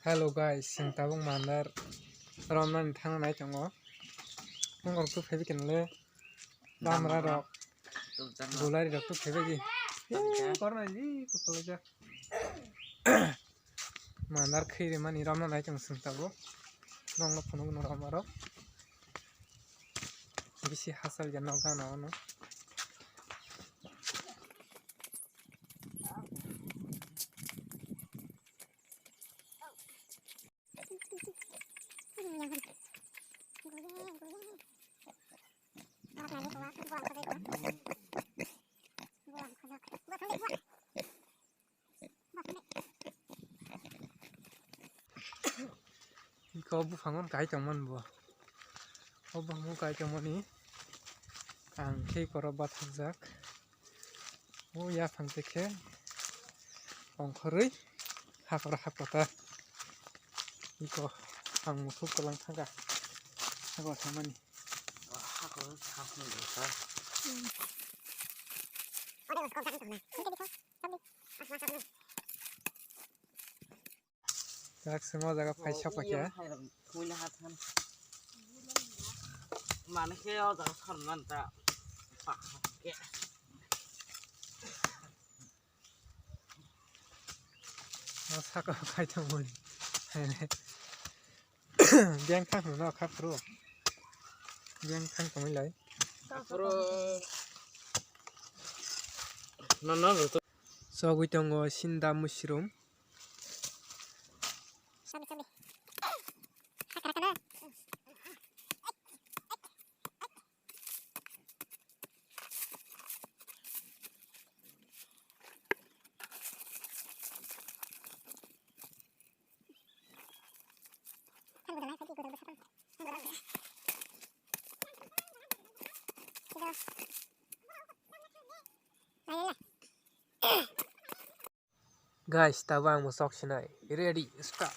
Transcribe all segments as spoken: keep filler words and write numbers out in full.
Hello guys, chwng tabuk mandar romnani thangna nai tongo. Nokol tu phaibi kenle bamra rok, gulari rok tu phaibi di. Korna ji kutulaja. Mandar khairi mani romna nai tongo chwng tabuk. Nokno phunuk no romna rok. Bisi hachal ya nok gana ono. Iko buphango kai tongmani bo. O buphango kai tongmani ang khe koro bathakjak. O yaphang te khe ongkhorwi hakor hakota. Iko ang muthuk kwlang thangkha. Hakor thangmani. Hakor thangmani. Sak simo jaga phai sapa khe. Mane khe o jaga sar man ta. Pak ke. O saka phai tongmani. Beng thang no kha phuru. Beng thang tongwi lai. Phuru. No, no, no. Sogwi tongo sinda mushroom. Guys, tabuk ang bo chok sinai. Ready, start.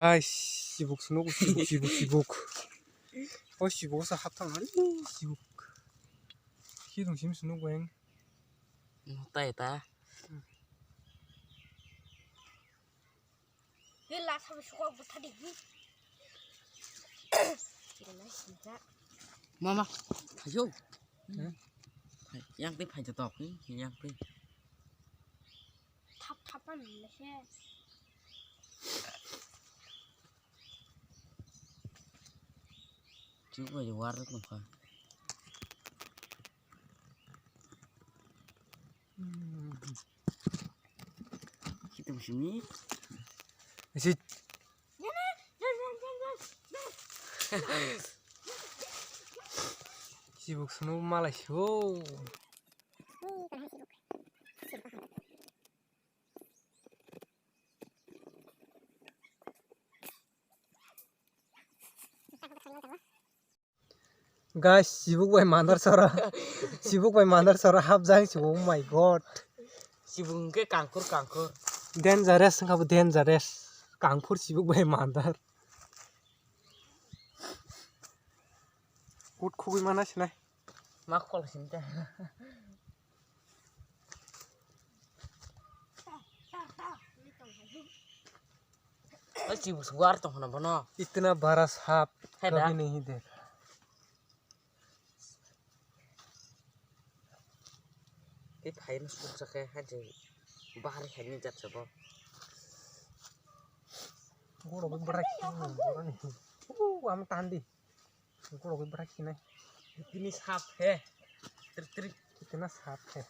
Ai, sibuk se nugo, sibuk, sibuk, sibuk. O sibuk sa haptang hari, sibuk. Kidung sim se nugo eng. Tai ta. He la sabu suka butha di. Mama, phayo. Hmm? Phai, yang tei phai jatok, hmm, yang tei. Thap thap an le he. Chu bai war tong kha. Kita musim ni. Isi. Sibuk sunu malai sio. Guys, sibuk bai mandar sora. Sibuk bai mandar sora hapjak sibuk, oh my god. Sibuk hwnkhe kangkhur, kangkhur. Dangerous wngkha bo, dangerous. Kangkhur sibuk bai mandar. Kut khugui mana sinai. Ma khol sini ta. Oi, chibuk suar tong khna bono. Itna bara sap. Hai da. Kabhi nahi dekha. Tei phaino suksa khe, hai je bahar khaini jat sabo. Goro bwbwra khe boroni. Uh, am tandi. Goro bwbwra khinai. Tini sap he. Trik trik. Kitina sap he.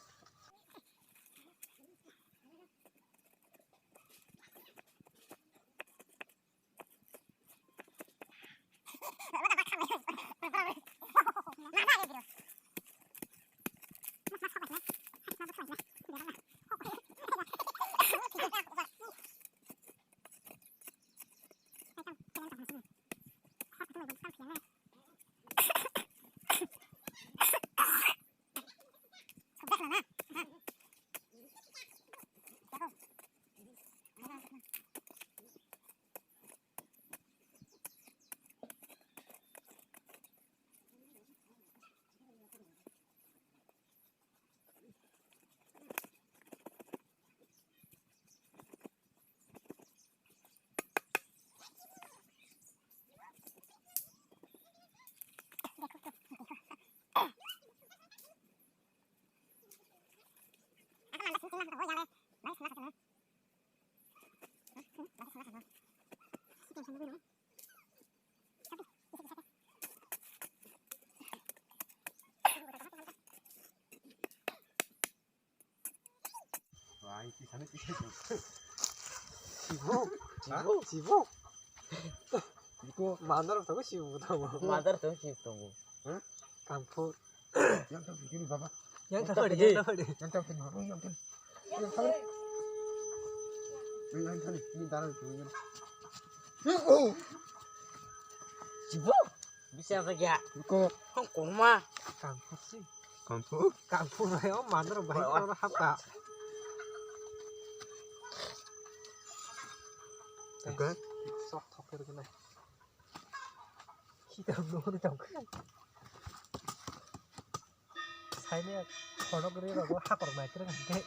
Sibu. Ha? Sibu. Sibu. Iko mandar to sibu to. Mandar to sibu to. Ha? Kampur. Yang to kiri baba. Yang to pade, yang to pade. Yang to kiri baba, yang to. Yang to. Yang to ni dara tu. Sibu. Bisa apa ya? Iko. Hong kong ma. Kampur sih. Kampur? Kampur bai o mandar bai o hapka. Oke. Sok thok kir kena. Kita belum tahu kan. Saini khonok ri rogo hakor mai kre kan.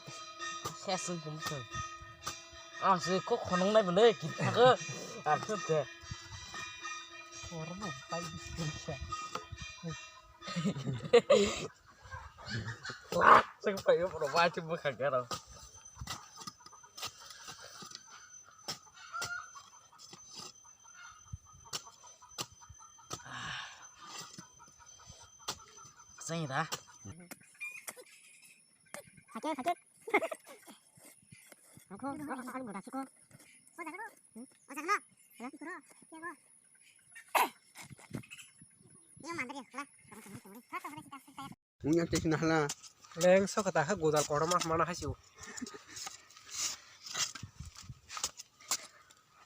Sesung kum sung. Ang se kok khonok nai bole kita ke. Arthur ke. Orang mau pai bisa. Sing payo pura wajib bukan karo. Sing dah. Sakit, sakit. Aku, aku, aku, aku, aku, aku. Wng yang tei sini hala. Leng sok kata khe godal kotorma mana hai sio.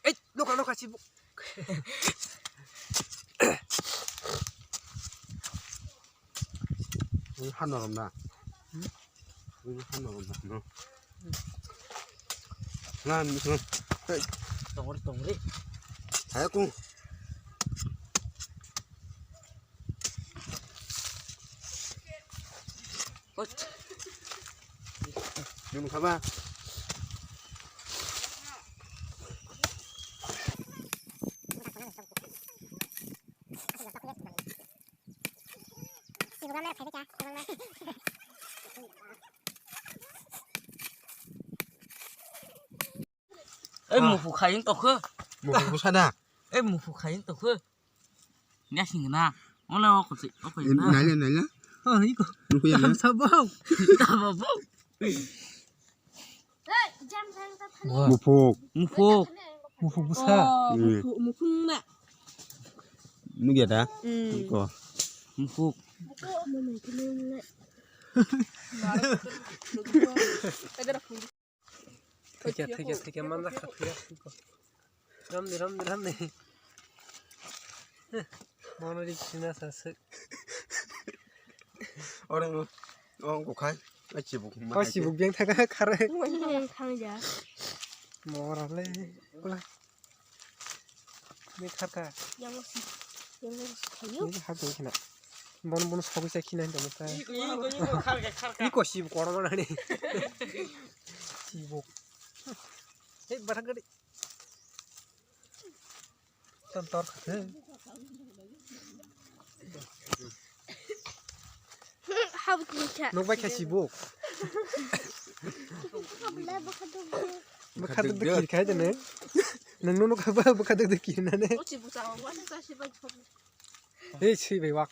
Ei, noka, noka, sibuk. Ini hano rom na. Hmm? Ini hano rom na, no. Ngan, ngan. Hei. Tongri, tongri. Hai aku. Hot. Yung kaba. Ei, muphuk khaiyung tongkho. Muphuk bwsa da. Ei, muphuk khaiyung tongkho. Nya sing na. Ola o ko se, o ko na. Naila, naila. Oh, iko. Nukuya na. Sabong. Sabong. Wah. Muphuk. Muphuk. Muphuk bwsa. Oh, hmm. Muphuk, muphuk na. Nugya da? Hmm. Ko. Muphuk. Thikya, thikya, thikya, manjak kha, thikya, thikya. Ramdi, ramdi, ramdi. Mono ri sina sa se. Oro, oro ko khai. A chibuk. Ko chibuk beng thaka khare. Khang ja. Mora le. Kula. Ni kharka. Yang si. Yang si. Ni ha ko khina. Bon bon sogwi sa khina ndo ta. Iko, iko, iko, kharka, kharka. Iko chibuk korma nani. Chibuk. Hei, bathang gadi. Ton tor kha. Hau tini cha. Nuk bai kha chibuk. Bwkha duk duk kir khai de ne. Nang nuk nuk ba bwkha duk duk kir na ne. O chibuk cha, wa cha si bai. Ei, si bai wak.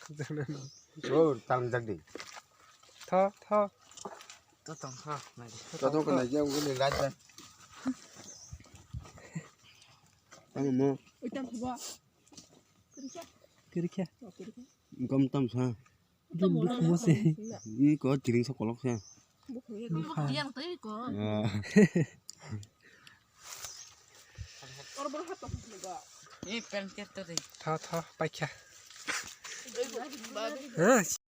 Chor, tam jak di. Tho, tho. To tong tho, nai di. To tong ko nai jak, uni laj ba. Tamo mo. Ui, tam tho ba. Kiri kya? Gom tam sa. Gom tam mo se. Ni ko tiring sa kolok sa. Bukha. Yang tei ko. Ah. Oro bor hat to. Ni pen ker to de. Tho, tho, paikha. Ha?